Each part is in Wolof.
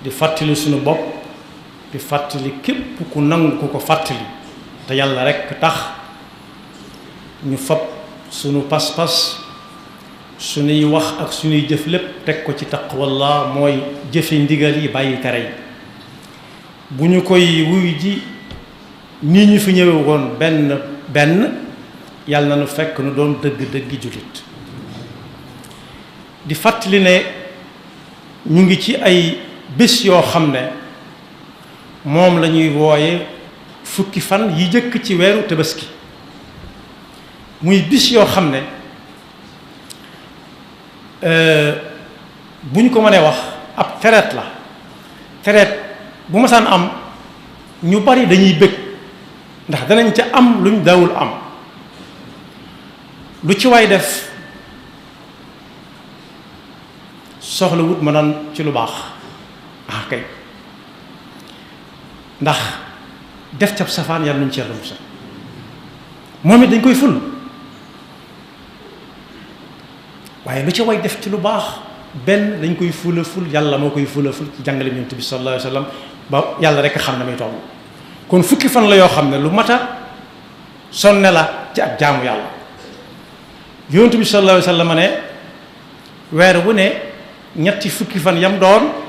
di fàttali suñu bopp di fàttali képp ku nangu ku ko fàttali te yàlla rekk tax ñu fab sunu pas-pas suñuy wax ak suñuy jëf lépp teg ko ci taqwallah mooy jëfe ndigal yi bàyyi tere yi bu ñu koy wuy ji nii ñu fi ñëwee woon benn yàlla na nu fekk nu doon dëgg-dëggi jullit di fàttali ne ñu ngi ci ay bés yoo xam ne moom la ñuy wooye fukki fan yi jëkk ci weeru tabaski muy bis yoo xam ne bu ñu ko mënee wax ab tereet la tereet bu masaan am ñu bari dañuy bëgg ndax danañ ca am luñ daawul am lu ci waay def soxla wut ma naan ci lu baax kay ndax def ca safaan yàlla nuñ ci yàlla musal moom it dañ koy ful waaye lu ci way def ci lu baax benn dañ koy fula ful yàlla moo koy fula ful ci jàngale Yonent bi sallallahu alayhi wa sallam ba yàlla rekk xam ne muy toll kon fukki fan la yoo xam ne lu mat a sonne la ci ak jaamu yàlla Yonent bi sallallahu alayhi wa sallam ne weer wu ne ñetti fukki fan yam doon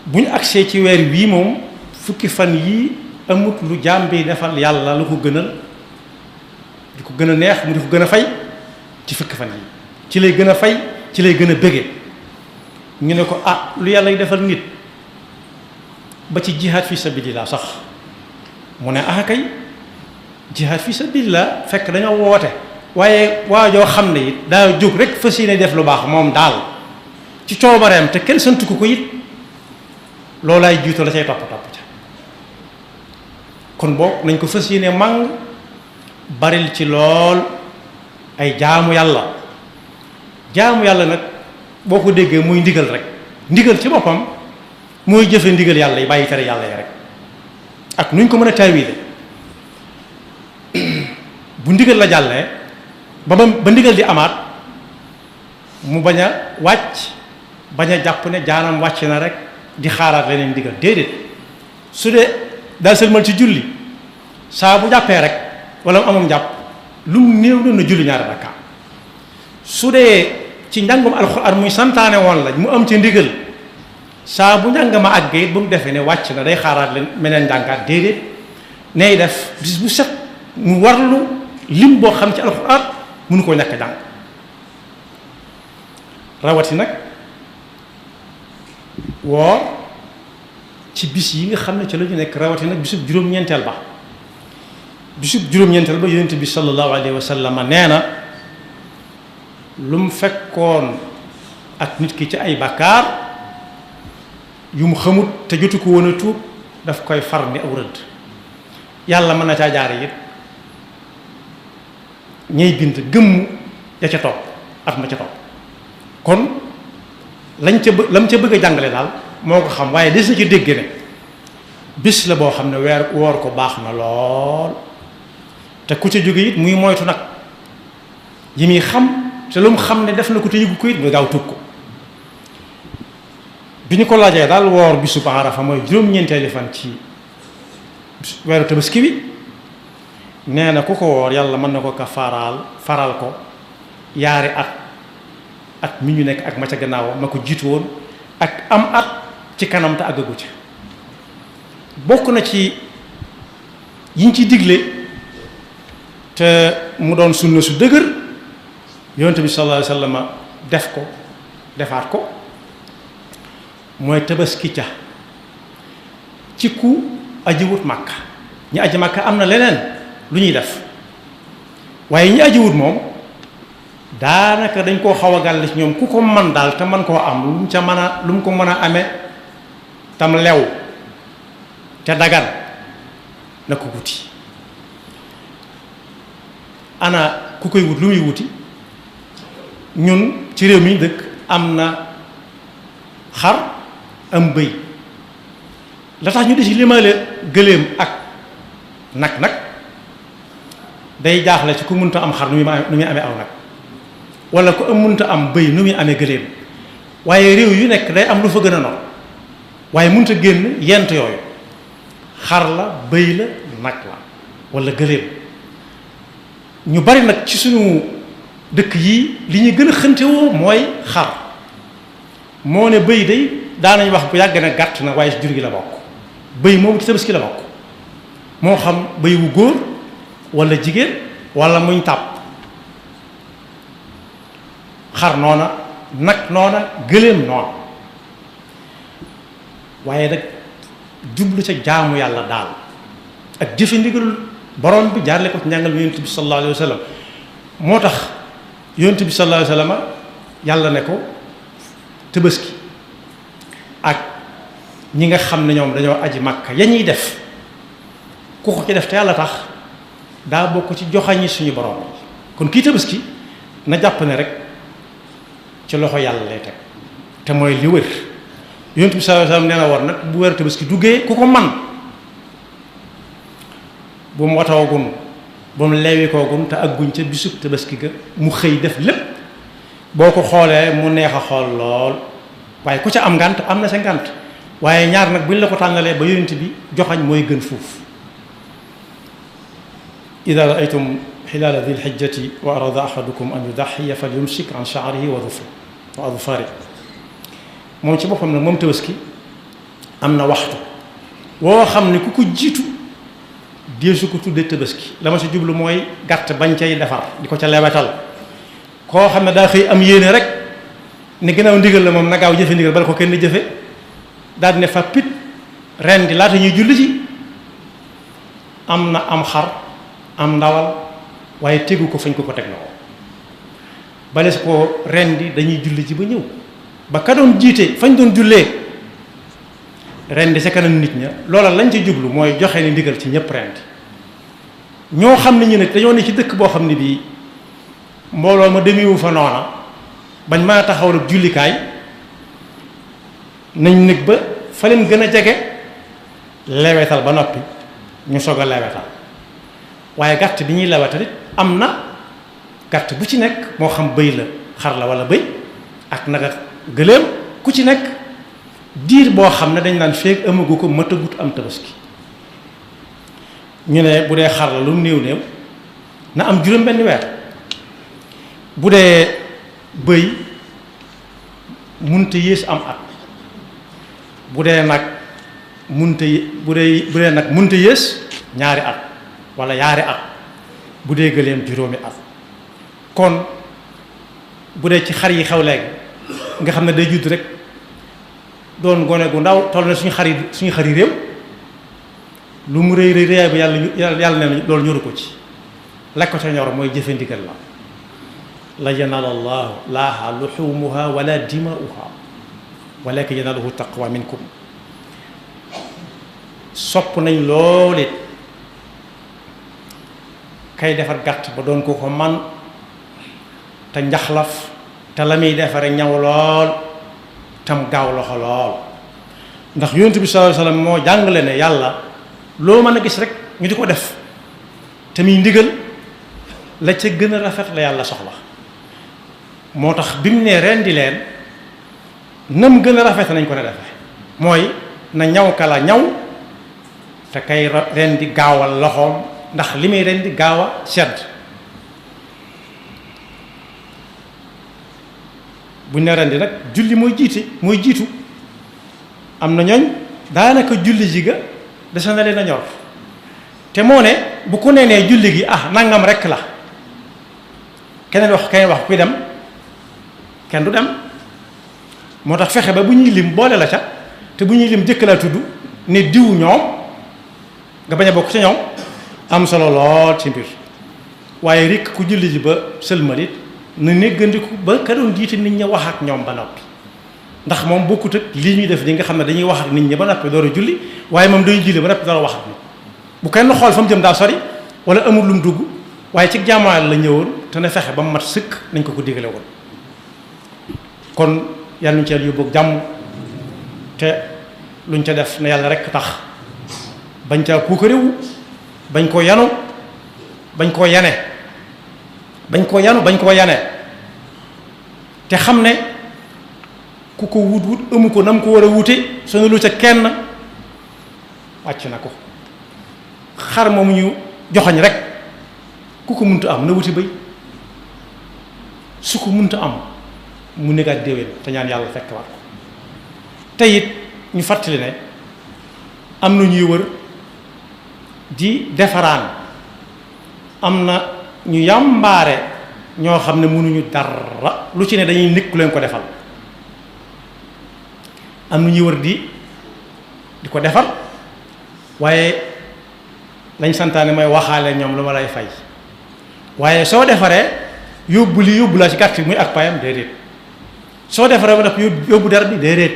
bu ñu agsee ci weer wii moom fukki fan yii amut lu jaam bi defal yàlla lu ko gënal di ko gën a neex mu di ko gën a fay ci fukki fan yi ci lay gën a fay ci lay gën a bëgge ñu ne ko lu yàlla y defal nit ba ci jihaad fi sabilillah sax mu ne kay jihaad fi sabilillah fekk dañoo woote waaye waajoo xam ne it daa jóg rek fas yéene def lu baax moom daal ci coobareem te kenn santu ko it loolaay jiitu la cay topp ca kon boog nañ ko fas yéene mang baril ci lool ay jaamu yàlla nag boo ko déggee muy ndigal rek ndigal ci boppam mooy jëfe ndigal yàlla yi bàyyi tere yàlla yi rek ak nuñ ko mën a taawile bu ndigal la jàllee ba ndigal di amaat mu bañ a wàcc bañ a jàpp ne jaanam wàcc na rek di xaaraat leneen ndigal déedéet su dee daal sëlmal ci julli saa bu jàppee rek wala mu amam jàpp lu mu néew doon na julli ñaari rakka su dee ci njàngum alxuraan muy santaane woon la mu am ci ndigal saa bu njàng ma àggee bu mu defee ne wàcc na day xaaraat leen meneen njàngaat déedéet nay def bis bu set mu warlu lim boo xam ci alxuraan mënu koo ñàkk jàng rawati nag woor ci bis yi nga xam ne ci la ñu nekk rawati nag bisub juróom-ñeenteel ba yonent bi sallallahu alayhi wa sallam nee na lu mu fekkoon ak nit ki ci ay bakkaar yu mu xamut te jotu ko woon a tuub daf koy far ni aw rëdd yàlla mën na caa jaare it ñay bind gëmm ya ca topp at ma ca topp kon lam ca bëgg a jàngale daal moo ko xam waaye des na ci dégg ne bis la boo xam ne woor ko baax na lool te ku ca jóge it muy moytu nag yi muy xam te lu mu xam ne def na ko te yëgu ko it muy gaaw tuub ko bi ñu ko laajee daal woor bisub Arafa mooy juróom-ñeenteeli fan ci weeru tabaski bi nee na ku ko woor yàlla mën na ko faral ko yaari at mi ñu nekk ak ma ca gannaaw ma ko jiitu woon ak am at ci kanam te àggagu ca bokk na ci yiñ ci digle te mu doon sunna su dëgër yonent bi sallallahu alayhi wa sallam defaat ko mooy tabaski ca ci ku ajiwut màkka ñi aji màkka am na leneen lu ñuy def waaye ñi ajiwut moom daanaka dañ koo xaw a gàll ci ñoom ku ko man daal te man koo am lu mu ko mën a amee tam lew te dagan na ko wuti ana ku koy wut lu muy wuti ñun ci réew mi dëkk am na xar am bëy la tax ñu di ci limaale gëléem ak nag day jaaxle ci ku mënta am xar nu muy amee aw nag wala ku am mënta am bëy nu muy amee gëléem waaye réew yu nekk day am lu fa gën a noonu waaye mënut a génn yent yooyu xar la bëy la nag la wala gëléem. ñu bari nag ci suñu dëkk yi li ñuy gën a xëntewoo mooy xar moo ne bëy day daanañ wax bu yàgg na gàtt na waaye ci jur gi la bokk. bëy moom ci tabaski la bokk moo xam bëy wu góor wala jigéen wala muñ tàpp. xar noona nag noona gëléem noona waaye nag jublu ca jaamu yàlla daal ak jëfe ndigalul borom bi jaarle ko ci njàngal bi yonent bi sallallahu alayhi wa sallam. moo tax yonent bi sallallahu alayhi wa sallam yàlla ne ko tabaski ak ñi nga xam ne ñoom dañoo aji màkka ya ñuy def ku ko ci def te yàlla tax daa bokk ci joxañi suñu borom kon kii tabaski na jàpp ne rek ci loxo yàlla lay teg te mooy li wër yonent bi sallallahu alayhi wasallam nee na war nag bu weeru tabaski duggee ku ko man bu mu watoogun ba mu leewi koogun te agguñ ca bisub tabaski ga mu xëy def lépp boo ko xoolee mu neex a xool lool waaye ku ca am ngànt am na sa ngànt waaye ñaar nag buñ la ko tànnalee ba yonent bi joxañ mooy gën fuuf ida raaytum xilaala dil xijjati wa arada ahadukum an yudaxiya fal yumsik an shaarihi wa adfari moom ci boppam nag moom tabaski am na waxtu woo xam ne ku ko jiitu deesu ko tuddee tabaski la ma si jublu mooy gàtt bañ cay defar di ko ca lewetal koo xam ne daa xëy am yéene rek ne gannaaw ndigal la moom na gaaw jëfe ndigal bala ko kenn jëfe daal di ne fa pit ren di laata ñuy julli ci am na am xar am ndawal waaye tegu ko fañ ko teg na ko bales ko ren di dañuy julli ci ba ñëw ba ka doon jiite fañ doon jullee ren di sa kanam nit ña loola lañ ci jublu mooy joxe ni ndigal ci ñëpp ren di ñoo xam ne ñu ne dañoo ne ci dëkk boo xam ne bii mbooloo ma demewu fa noona bañ mën a taxawal ak jullikaay nañ nekk ba fa leen gën a jege lewetal ba noppi ñu soog a lewetal waaye gàtt bi ñuy lewetal it am na gàtt bu ci nekk moo xam bëy la xar la wala bëy ak nag ak gëléem ku ci nekk diir boo xam ne dañ naan feeg amagu ko matagut am tabaski ñu ne bu dee xar la lu mu néew néew na am juróom benn weer bu dee bëy munte yées am at bu dee nag munte bu dee nag munte yées ñaari at wala yaari at bu dee gëléem juróomi at kon bu dee ci xar yi xew léegi nga xam ne day judd rek doon gone gu ndaw toll na suñu xar yi réew lu mu rëy rëy rëyaay ba yàlla ne loolu ñoru ko ci lekk ko ca ñor mooy jëfe ndigal la yanaala llaahu laaha luxumuha wala dimaa'uha walakin yanaaluhu taqwa minkum sopp nañ lool it kay defar gàtt ba doon ko man te njaxlaf te la muy defare ñaw lool tam gaaw loxo lool ndax yonent bi sallallahu alayhi wasallam moo jàngale ne yàlla loo mën a gis rek ñu di ko def te muy ndigal la ca gën a rafet la yàlla soxla moo tax bi mu ne rendi leen nam gën a rafet nañ ko ne defe mooy na ñaw kala ñaw te kay rendi gaawal loxoom ndax li muy rendi gaaw a sedd bu ñu ne rendi nag julli mooy jiitu am na ñooñ daanaka julli ji ga dese na leen a ñor te moo ne bu ko nee julli gi nangam rekk la keneen wax kuy dem kenn du dem moo tax fexe ba bu ñuy lim boole la ca te bu ñuy lim jëkk laa tudd ne diw ñoom nga bañ a bokk ca ñoom am solo lool ci mbir waaye rek ku julli ji ba sëlmalit na néggandiku ba ka doon jiite nit ñi wax ak ñoom ba noppi ndax moom bokkut ak lii ñuy def li nga xam ne dañuy wax ak nit ñi ba noppi door a julli waaye moom dañuy julli ba noppi door a wax ak nit bu kenn xool fa mu jëm daa sori wala amul lu mu dugg waaye ci jaamuwaay la ñëwoon te ne fexe ba mu mat sëkk nañ ko digale woon kon yàlla ñu ci yàlla yóbbu ak jàmm te luñ ca def na yàlla rekk tax bañ caa puukarewu bañ koo yanu bañ koo yane te xam ne ku ko wut amu ko nam ko war a wute sonalu ca kenn wàcc na ko. xar moomu ñu joxoñ rek ku ko munta am na wuti bëy su ko munta am mu négaat déwén te ñaan yàlla fekk waat ko te it ñu fàttali ne am na ñuy wër di defaraan am na ñu yàmbaare ñoo xam ne mënuñu dara lu ci ne dañuy nekk ku leen ko defal am na ñuy wër di ko defal waaye lañ santaane mooy waxaale ñoom lu ma lay fay waaye soo defaree yóbbu li yóbbu laa ci gàtt muy ak payam déedéet soo defaree ba def yóbbu dara bi déedéet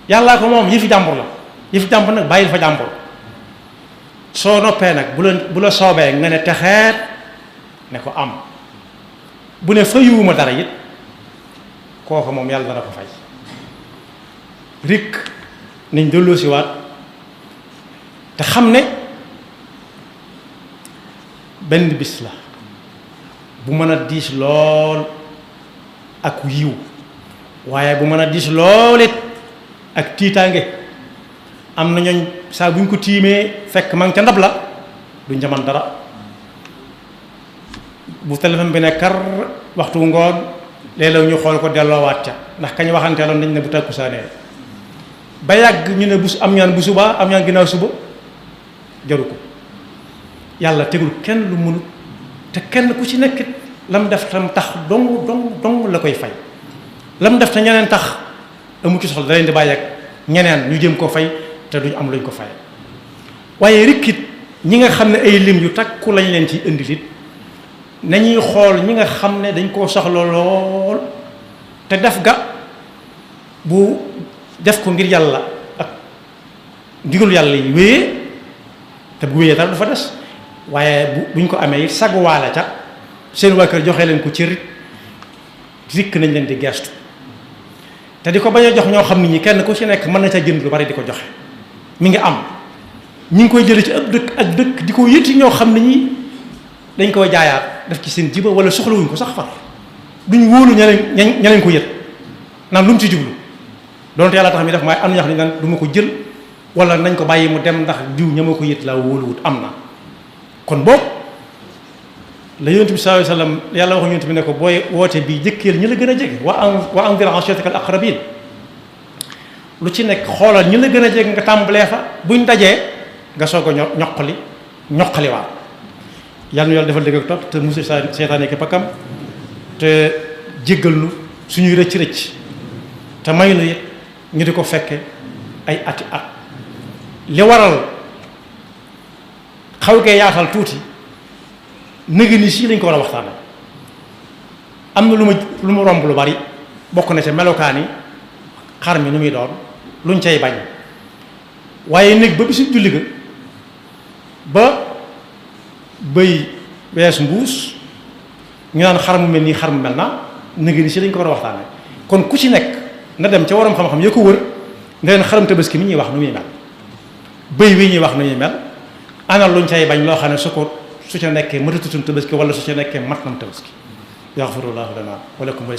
yàllaa ko moom yëfi jàmbur la yëfi jàmbur nag bàyyil fa jàmbur soo noppee nag bu la soobee nga ne texeet ne ko am bu ne fayuwuma dara it kooku moom yàlla dana ko fay rikk nañ delloo si waat te xam ne benn bis la bu mën a diis lool ak yiw waaye bu mën a diis lool it ak tiitaange am na ñooñ saa bu ñu ko tiimee fekk ma ngi ca ndab la duñ jaman dara bu téléphone bi ne kar waxtu ngoon léeg-léeg ñu xool ko delloowaat ca ndax kañ waxanteeloon dañ ne bu takkusaanee ba yàgg ñu ne am ñaan bu subaa am ñaan ginnaaw suba jaru ko yàlla tegul kenn lu mënut te kenn ku ci nekk lam def tam tax dong la koy fay lam def te ñeneen tax amu ci soxla da leen di bàyyi ak ñeneen ñu jëm ko fay te duñ am luñ ko fay waaye rikkit ñi nga xam ne ay lim yu takku lañ leen ci indil it nañuy xool ñi nga xam ne dañ koo soxla lool te def ga bu def ko ngir yàlla ak ndigalu yàlla yi wéyee te bu wéyee dara du fa des waaye buñ ko amee it saguwaale ca seen waa kër joxe leen ko ci rikk nañ leen di gestu te di ko bañ a jox ñoo xam nit ñi kenn ku ci nekk mën na ca jënd lu bari di ko joxe mi ngi am ñi ngi koy jële ci ab dëkk ak dëkk di ko yëtti ñoo xam ne ñi dañ koy jaayaat def ci seen jiba wala soxlawuñ ko sax far duñ wóolu ña leen ko yët naan lu mu ci jublu doonte yàlla tax mi def maaye am na ñoo xam ne naan du ma ko jël wala nañ ko bàyyi mu dem ndax diw ña ma ko yët laa wóoluwut am na kon boobu la yonent bi sallallahu alayhi wasallam yàlla wax yonent bi ne ko booy woote bii jëkkeel ñi la gën a jege wa anzir ashiratak al aqrabin lu ci nekk xoolal ñi la gën a jege nga tàmbalee fa buñ dajee nga soog a ñoqaliwaat yàlla nu yàlla defal dëgg ak topp te musu seytaane ki pakkam te jéggal nu suñuy rëcc te may nu it ñu di ko fekke ay ati at li waral xaw gee yaatal tuuti nëgë ni sii lañ ko war a waxtaane am na lu mu romb lu bari bokk na ca melokaani xar mi nu muy doon luñ cay bañ waaye néeg ba bisu julli ga ba bëy wees mbuus ñu naan xar mu mel nii xar mu mel na nëgë ni sii lañ ko war a waxtaane kon ku ci nekk na dem ca waram xam-xam ya ko wër nga leen xaram tabaski mi ñuy wax nu muy mel bëy wi ñuy wax nu muy mel ana luñ cay bañ loo xam ne su ca nekkee matatutum tabaski wala su ca nekkee mat nam tabaski yaxfirullahu lana wa lakum wa